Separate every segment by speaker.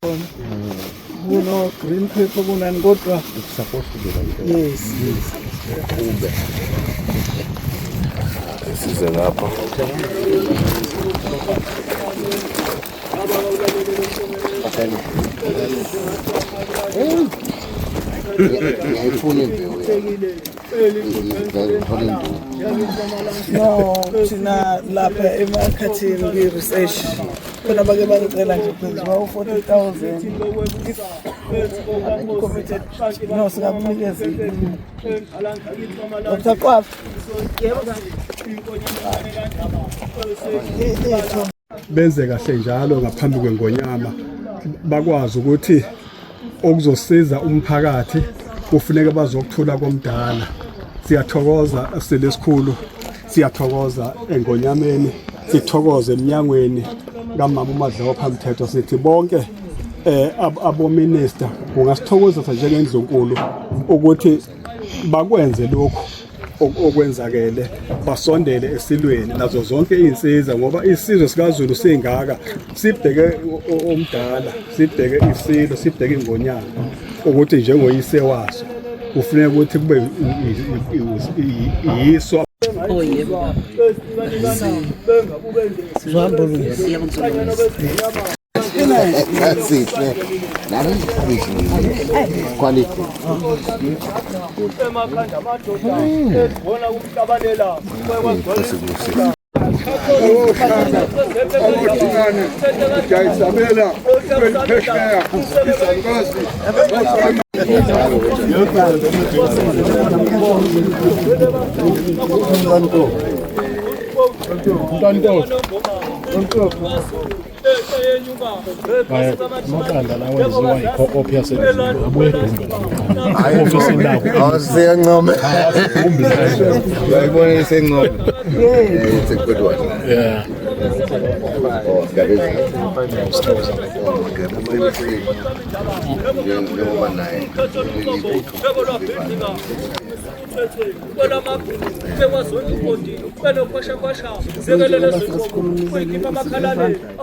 Speaker 1: Khona kuno green pepper kunani kodwa
Speaker 2: It's supposed to be like that.
Speaker 1: Yes.
Speaker 2: Kube. Size ngapha. Ngiyayifuna imbewu yakho. Ngithola induku.
Speaker 1: No, thina lapha emakhathini kwi-research khona bake bangicela nje kwenziwa u-40,000 if committed, no, singakunikeza. Dr Qwabe.
Speaker 3: Benze kahle njalo ngaphambi kwengonyama, bakwazi ukuthi okuzosiza umphakathi kufuneka bazokuthula komdala. Siyathokoza silesikhulu, siyathokoza engonyameni, sithokoze eminyangweni kamama uMadlopha Mthetho. Sithi bonke abo minister kungasithokozisa njengendlunkulu ukuthi bakwenze lokhu okwenzakele, basondele esilweni nazo zonke izinsiza, ngoba isizwe sikaZulu singaka, sibheke omdala, sibheke isilo, sibheke ingonyama ukuthi njengoyise waso kufuneka ukuthi kube yiso.
Speaker 4: Oh yebo baba. Sizohamba olunye. Yebo, ngizolungisa.
Speaker 2: Sihle. Nani quality.
Speaker 5: Emakhanda amadoda ezibona kumhlabalela.
Speaker 6: Ngiyayisabela kweliphesheya izalukazi.
Speaker 7: Amaqanda lawa enziwa i-co-op yaseZulu, abuye edumbe la ofisini labo.
Speaker 2: Awusiyancome. Uyayibona isencome. Yeah, it's a good one. Oh, ngabezi. Oh, ngabezi. Njengoba naye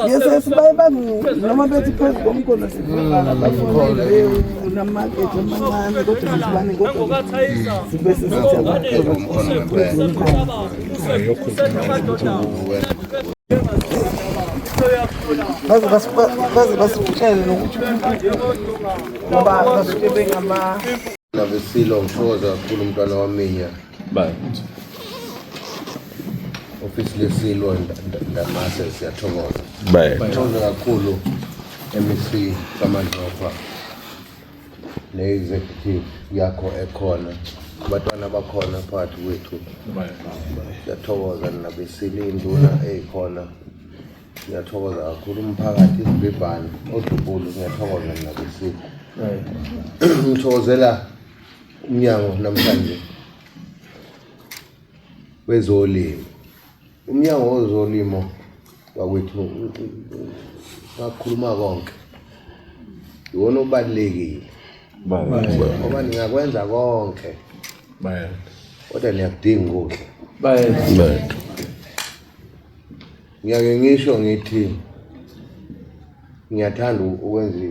Speaker 1: Yes, baye bangi noma bethi phezu komkhono sivubala bafonele kunamakethe amancane, kodwa sibane, kodwa sibe sesithi phezu komkhono. Baze basitshele nokuthi ngoba basuke bengama
Speaker 2: Nabesilo, ngithokoza kakhulu umntwana waminya. Ofisi lesilo Ndamase, siyathokoza. Ngithokoza kakhulu MEC kaMadlopha ne-executive yakho ekhona, abantwana bakhona phakathi kwethu. Siyathokoza nabesilo, induna eyikhona. Ngiyathokoza kakhulu umphakathi isibhibhane odubulu, ngiyathokoza nabesilo. Ngithokozela umnyango namhlanje wezolimo. Umnyango wezolimo wakwethu, ngakhuluma konke, iwona obalulekile ngoba ningakwenza konke kodwa niyakudinga ukudla. Ngiyake ngisho ngithi ngiyathanda ukwenza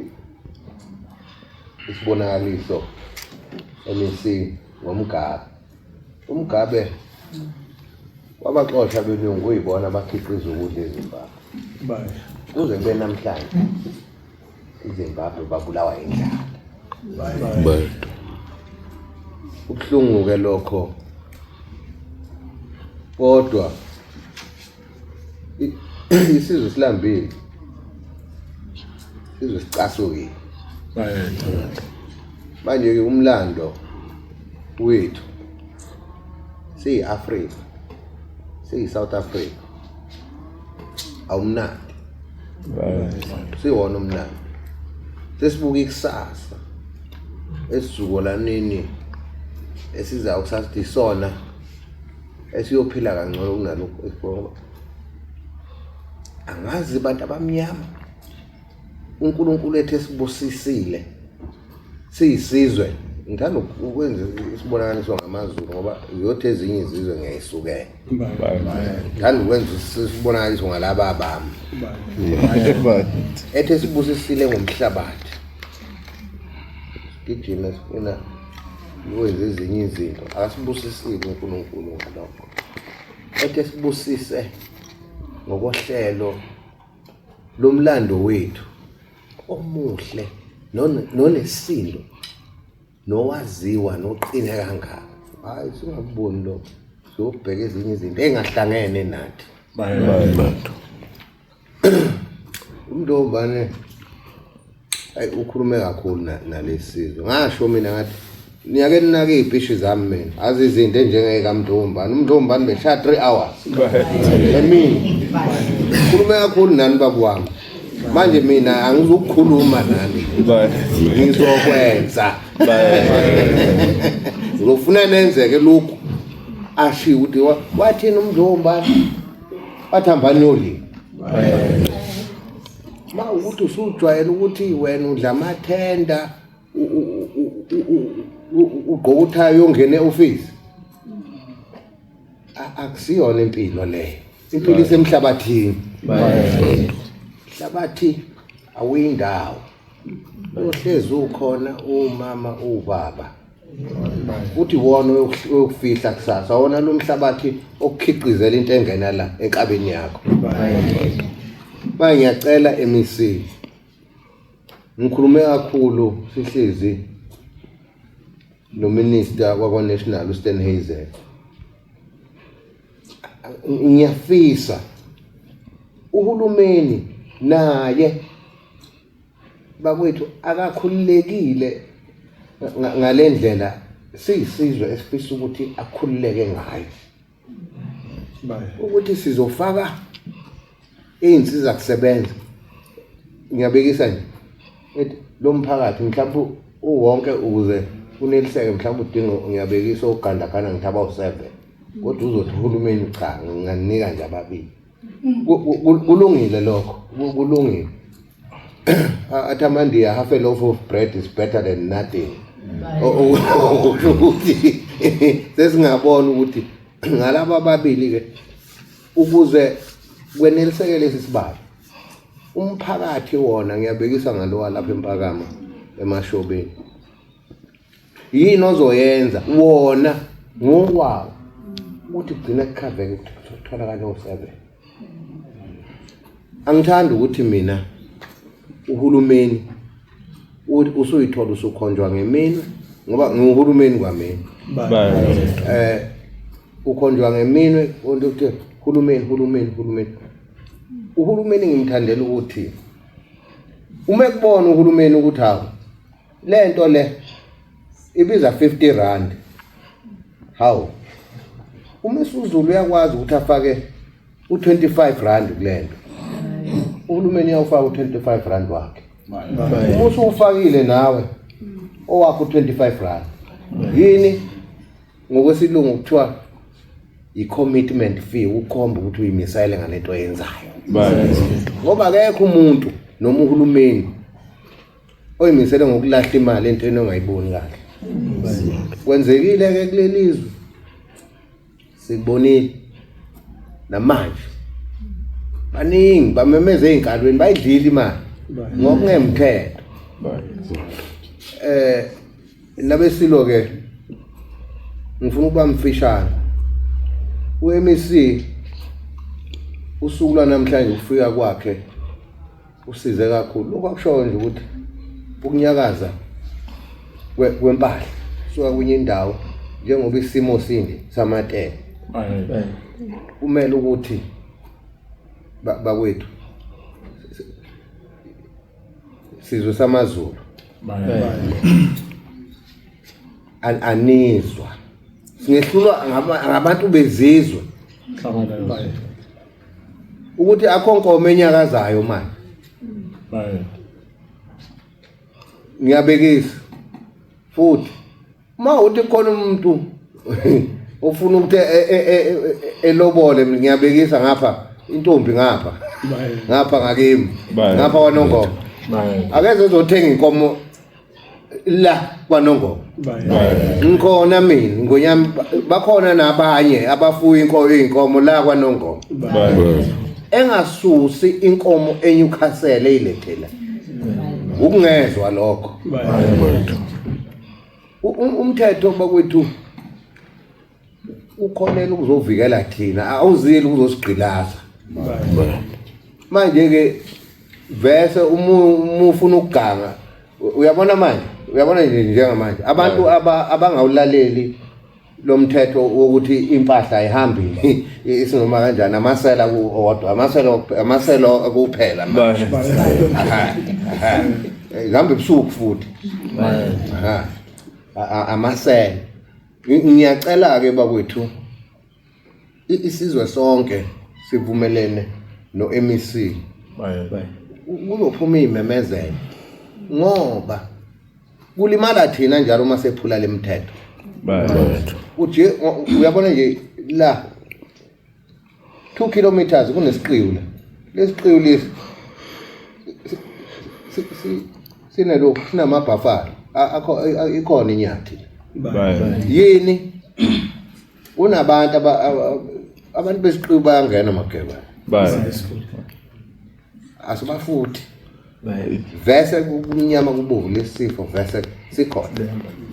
Speaker 2: isibonakaliso MEC ngoMugabe. UMugabe wabaxosha abelungu, kuyibona abakhiqiza ukudla eZimbabwe. Kuze kube namhlanje iZimbabwe babulawa indlala. Kubuhlungu-ke lokho, kodwa isizwe silambile, isizwe sicasukile. Manje-ke umlando wethu siyi-Afrika, siyi-South Africa, awumnandi, siwona umnandi. Sesibuka ikusasa esizukulwaneni esizayo kusasa ukuthi isona esiyophila kangcono kunalokhu esibona. Angazi abantu abamnyama, uNkulunkulu ethu esibusisile siyisizwe Ngithanda ukwenza isibonakaliso ngamaZulu ngoba yothi ezinye izizwe ngiyayisukela. Ngithanda ukwenza isibonakaliso ngalaba bami. Ethe sibusisile ngomhlabathi. Gijima sifuna ukwenza ezinye izinto. Akasibusisile uNkulunkulu ngalokho. Ethe sibusise ngokohlelo lomlando wethu omuhle nonesindo nowaziwa noqine kangaka. Hayi, singakuboni lokho, siyobheka ezinye izinto engahlangene nathi. Umntombane ayi ukhulume kakhulu nalesizwe. Ngasho mina ngathi niyake ninake iy'pishi zami mina, azi izinto enjengekamntombane. Umntombane beshaya 3 hours emini. Khulume kakhulu nani baba wami. Manje mina angizukukhuluma nani, ngizokwenza. Ngizofuna nenzeke lokhu ashiye ukuthi wathini umntombane, wathi hambani niyolima. Ma ukuthi usujwayele ukuthi wena udla amathenda, ugqoka uthayi uyongena e-ofisi, akusiyona impilo leyo. Impilo isemhlabathini. Mhlabathi awuyindawo, uyohlezi ukhona umama ubaba, futhi wona uyokufihla kusasa. Wona lo mhlabathi okukhiqizela into engena la enkabeni yakho. Manje ngiyacela MEC, ngikhulume kakhulu sihlezi nominister wakwa-National uSteenhuisen. Ngiyafisa uhulumeni naye bakwethu akakhululekile ngalendlela siyisizwe esifisa ukuthi akhululeke ngayo, ukuthi sizofaka iy'nsiza kusebenza. Ngiyabekisa nje ethi lo mphakathi mhlawumbe uwonke ukuze uneliseke, mhlawumbe udinga, ngiyabekisa ogandaganda ngithi abawu-7, kodwa uzothi uhulumeni cha, nginganika nje ababili. Kulungile lokho, kulungile. Athi amandiya, half a loaf of bread is better than nothing. Okusho ukuthi sesingabona ukuthi ngalaba ababili ke, ukuze kweneliseke lesi sibalo, umphakathi wona ngiyabekisa ngalowa lapha eMpakama emashobeni, yini ozoyenza wona ngokwawo ukuthi kugcina kukhaveke ukuthi kutholakale o-7. Angithandi ukuthi mina uhulumeni usuyithola usukhonjwa ngeminwe, ngoba ngiwuhulumeni kwamina. Ukhonjwa ngeminwe konke ukuthi hulumeni, hulumeni, hulumeni. Uhulumeni ngimthandela ukuthi uma ekubona uhulumeni ukuthi hawu, lento le ibiza 50 rand, hawu, uma isuzulu uyakwazi ukuthi afake u25 rand kulento, uhulumeni uyawufaka u25 rand wakhe. Uma usuwufakile nawe owakho u25 rand, yini ngokwesilungu kuthiwa i-commitment fee, ukhomba ukuthi uyimisele ngalento oyenzayo, ngoba akekho umuntu noma uhulumeni oyimisele ngokulahla imali entweni ongayiboni kahle. Kwenzekile ke kuleli zwe, sikubonile namanje, baningi bamemeze ey'nkalweni, bayidlile imali ngokungemthetho. Nabesilo ke ngifuna ukuba mfishane. U-MEC usuku lwanamhlanje ukufika kwakhe usize kakhulu. Lokho akushoyo nje ukuthi ukunyakaza kwempahla suka kwenye indawo, njengoba isimo sinje samatele, kumele ukuthi bakwethu sizwe samaZulu anizwa singehlulwa ngabantu bezizwe ukuthi akho nkomo enyakazayo manje. Ngiyabekisa futhi uma uthi khona umuntu ofuna ukuthi elobole, ngiyabekisa ngapha intombi ngapha ngapha ngakimi ngapha kwaNongoma, akeze ezothenga inkomo. La kwaNongoma ngikhona mina ngonyami, bakhona nabanye abafuya inkomo, inkomo la kwaNongoma engasusi inkomo eNewcastle eyilethela ukungezwa lokho. Umthetho bakwethu ukhonela ukuzovikela thina, awuzili ukuzosigqilaza. Manje ke vese uma ufuna ukuganga, uyabona manje, uyabona nje njengamanje abantu abangawulaleli lo mthetho wokuthi impahla ayihambi isinoma kanjani, amasela odwa, amasela, amasela kuphela manje. Aha, aha. Ihamba ebusuku futhi. Aha. Amasela. Ngiyacela ke bakwethu, isizwe sonke sivumelene no-MEC, kuzophuma iy'memezelo ngoba kulimala thina njalo uma sephula le mthetho. Uje uyabona nje la 2 kilometers kunesiqiwu la, lesiqiwu lesi sinelokhu sinamabhafala, akho ikhona inyathi yini, kunabantu abantu besiqiwu bayangena mageba, asibafuthi vese kumnyama kubovu lesifo vese sikhona,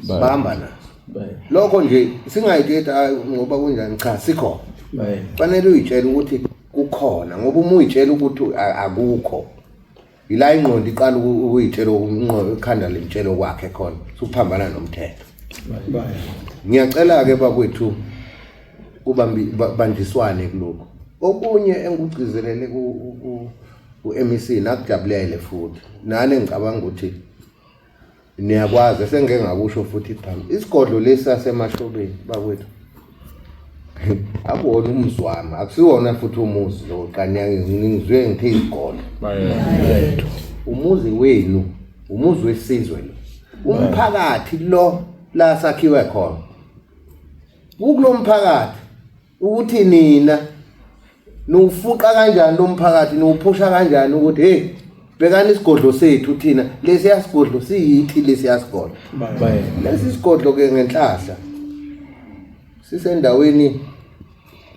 Speaker 2: bahamba naso lokho nje, singayitsheli hayi ngoba kunjani, cha, sikhona. Fanele uyitshele ukuthi kukhona, ngoba uma uyitshela ukuthi akukho, ila ingqondo iqala ukuyitshela, ikhanda limtshelo kwakhe khona sukuphambana nomthetho. Ngiyacela ke bakwethu banjiswane kulokhu. Okunye engikugcizelele ku-MEC nakujabulele futhi nani, engicabanga ukuthi niyakwazi esengike ngakusho futhi phambi, isigodlo lesi saseMashobeni bakwethu akuwona umzwama, akusiwona futhi umuzi lo qanya, ngizwe ngithe isigodlo umuzi wenu, umuzi wesizwe lo, umphakathi lo la sakhiwe khona, kukulo mphakathi ukuthi nina niwufuqa kanjani lo mphakathi, niwuphusha kanjani ukuthi hey, bhekani isigodlo sethu thina, lesiya sigodlo siyithi, lesiya sigodlo, lesi sigodlo ke ngenhlahla sisendaweni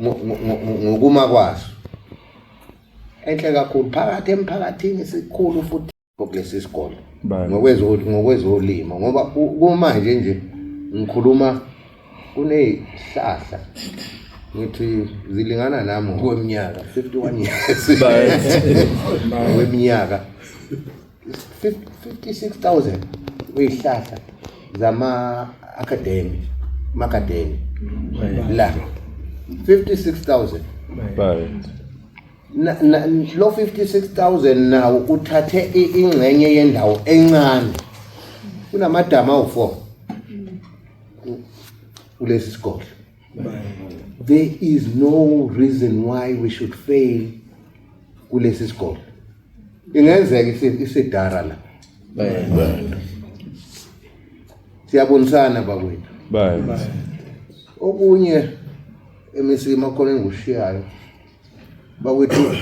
Speaker 2: ngokuma kwaso enhle kakhulu phakathi emphakathini, sikhulu futhi kulesi sigodlo ngokwezolimo, ngoba kumanje nje ngikhuluma kunezihlahla ngithi zilingana nami ngokweminyaka, 51 years ngokweminyaka, 56,000 kwezihlahla zama academy, macadamia la 56,000. Lo 56,000 nawo uthathe ingxenye yendawo encane, kunamadama awu4 kulesi sigodlo. There is no reason why we should fail kulesi sigodlo. Ingenzeka isidara la, siyabonisana bakwethu. Okunye emisimo khona engushiyayo bakwethu,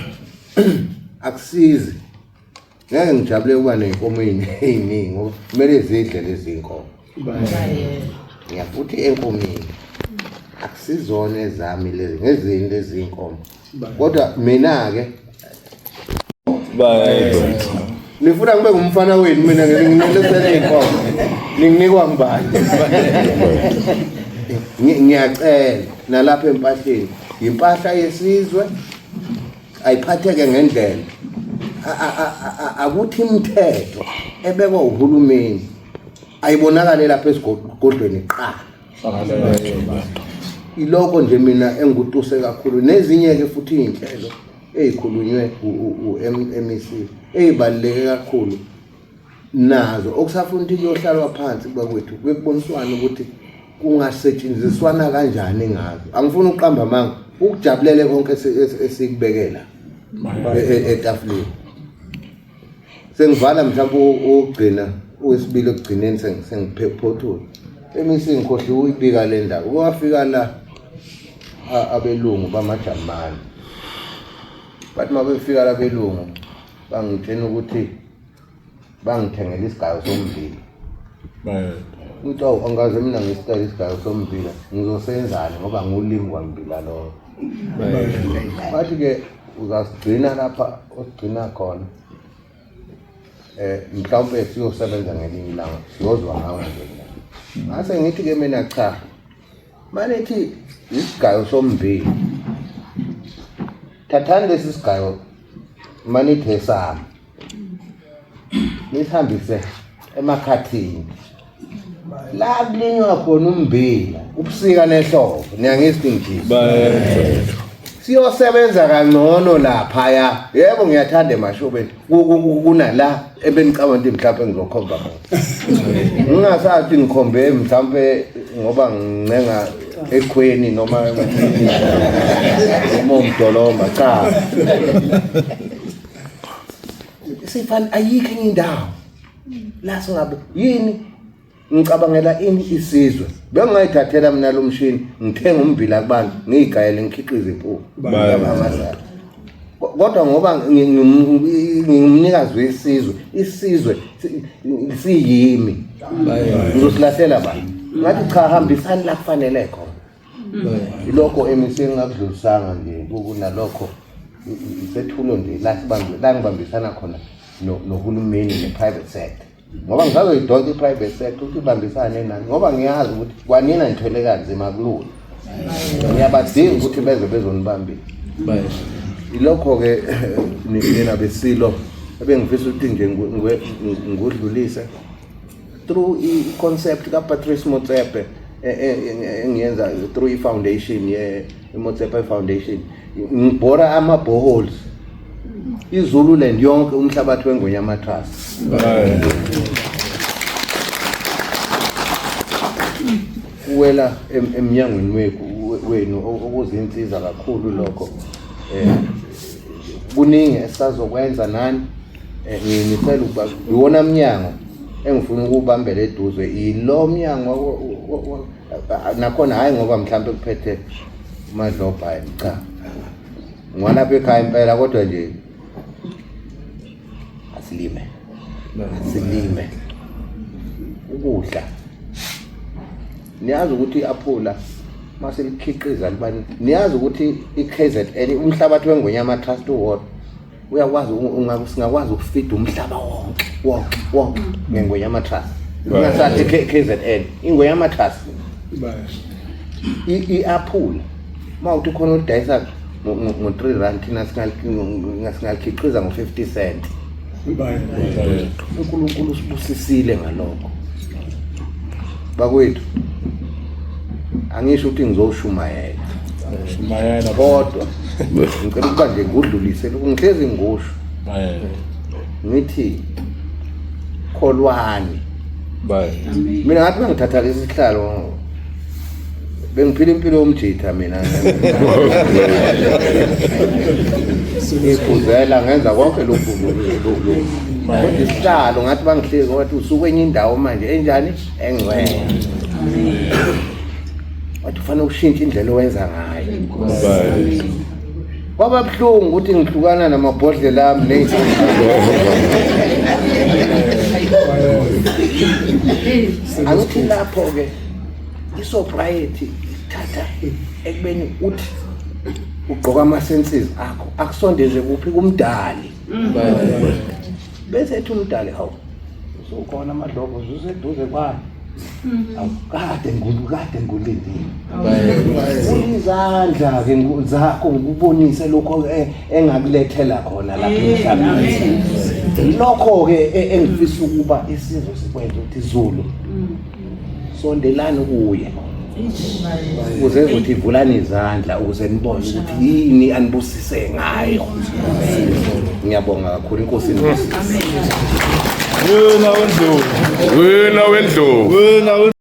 Speaker 2: akusizi ngeke ngijabule ukuba ney'nkomo ey'ningi ngoba kumele zidle lezi nkomo. Ngiyafuthi enkomeni akusizona ezami lezi, ngezinye lezi nkomo, kodwa mina-ke nifuna ngibe ngumfana wenu, mina nginelesele iy'nkomo ninginikwa ngubani? Ngiyacela nalapha empahleni, impahla yesizwe ayiphatheke ngendlela. Akuthi imithetho ebekwa uhulumeni ayibonakale lapha esigodlweni kuqala. Ilokho nje mina engikutuse kakhulu, nezinye-ke futhi iy'nhlelo ey'khulunywe u-MEC ey'baluleke kakhulu nazo, okusafuna ukuthi kuyohlalwa phansi bakwethu kuyekuboniswana ukuthi kungasetshenziswana kanjani ngazo. Angifuni ukuqamba amanga, ukujabulele konke esikubekela etafuleni. Sengivala mhlawumbe ukugcina owesibili, ekugcineni sengiphothula emisi, ngikhohliwe uyibika le ndaba. Kwafika la abelungu bamaJamani, bathi uma befika labelungu bangitshena ukuthi bangithengela isigayo sommbila. Ngithi awu angaze mina ngisitayela isigayo sombila ngizosenzani ngoba ngulimi kwambila lowo. Bathi-ke uzasigcina lapha osigcina khona mhlawumpe siyosebenza ngelinye ilanga siyozwa ngawe nje. Ngase ngithi-ke mina cha, manithi isigayo sombila, thathani lesi sigayo manithi esami nisihambise emakhathini la kulinywa khona ummbila ubusika nehlobo. Niyangizwa ngithini? Siyosebenza kangcono laphaya. Yebo, ngiyathanda emashobeni kunala ebenicabanga ukuthi mhlawumbe ngizokhomba khona. Ngingasathi ngikhombe mhlawumbe ngoba ngincenga ekhweni noma umdolomba, cha. Sifana ayikho enye indawo la singabe yini ngicabangela ini isizwe. Bengingayithathela mina lo mshini ngithenga ummbila kubantu ngiyigayele ngikhiqize impuphu amasaka, kodwa ngoba ngingumnikazi wesizwe, isizwe siyimi, ngizosilahlela bani? Ngathi cha, hambisani la kufanele khona. Ilokho MEC engingakudlulisanga nje kunalokho isethulo nje la sibambe la ngibambisana khona nohulumeni ne-private sector, ngoba ngisazoyidonsa i-private sector ukuthi ibambisane nani, ngoba ngiyazi ukuthi kwanina nithwele kanzima, kulula, ngiyabadinga ukuthi beze bezonibambisa. Ilokho-ke nina besilo ebengifisa ukuthi nje ngudlulise through i-concept kaPatrice Motsepe engiyenza through i-foundation ye-Motsepe Foundation. Ngibhora ama-boreholes iZululand yonke, umhlabathi weNgonyama Trust kuwela emnyangweni wenu okuzinsiza kakhulu lokho. Kuningi esisazokwenza nani. Ngicela ukuba iwona mnyango engifuna ukubambela eduze yilo mnyango nakhona, hhayi ngoba mhlawumbe kuphethe uMadlobha, cha, ngwalapha ekhaya impela, kodwa nje asilime, asilime ukudla. Niyazi ukuthi i-aphula maselikhiqiza libani, niyazi ukuthi i-KZN umhlabathi weNgonyama Trust uwodwa uyakwazi singakwazi ukufida umhlaba wonke wonke wonke ngeNgonyama Trust, ungasathi KZN, iNgonyama Trust. I-aphula uma uthi khona olidayisa ngo-R3, thina singalikhiqiza ngo-50 cent. UNkulunkulu usibusisile ngalokho bakwethu. Angisho ukuthi ngizoshumayela.
Speaker 7: Shumayela.
Speaker 2: Kodwa ngicela ukuba nje ngudlulise lokhu ngihlezi ngusho ngithi kholwani. Mina ngathi bangithatha lesi sihlalo, bengiphila impilo yomjitha mina, ngiphuzela, ngenza konke lokhu lokhu, kodwa isihlalo ngathi bangihlezi wathi usukwenye indawo manje enjani engcwele, wathi ufanele ukushintsha indlela owenza ngayo. Kwaba buhlungu ukuthi ngihlukana namabhodlela ami ney'nto, angithi lapho-ke i-sobriety ithatha ekubeni uthi ugqoka ama-senses akho akusondeze kuphi? Kumdali. Bese ethi umdali, hawu, usukhona amadlobo, ususeduze kwami. Awu, kade kade ngulindile izandla-ke zakho ngikubonise lokho engakulethela khona lapha emhlabeni. Lokho-ke engifisa ukuba isizwe sikwenze ukuthi Zulu sondelani kuye ukuze ezothi vulani izandla ukuze nibone ukuthi yini anibusise ngayo. Ngiyabonga kakhulu, inkosi inibusise.
Speaker 6: Wena wendlovu.
Speaker 8: Wena wendlovu.
Speaker 6: Wena.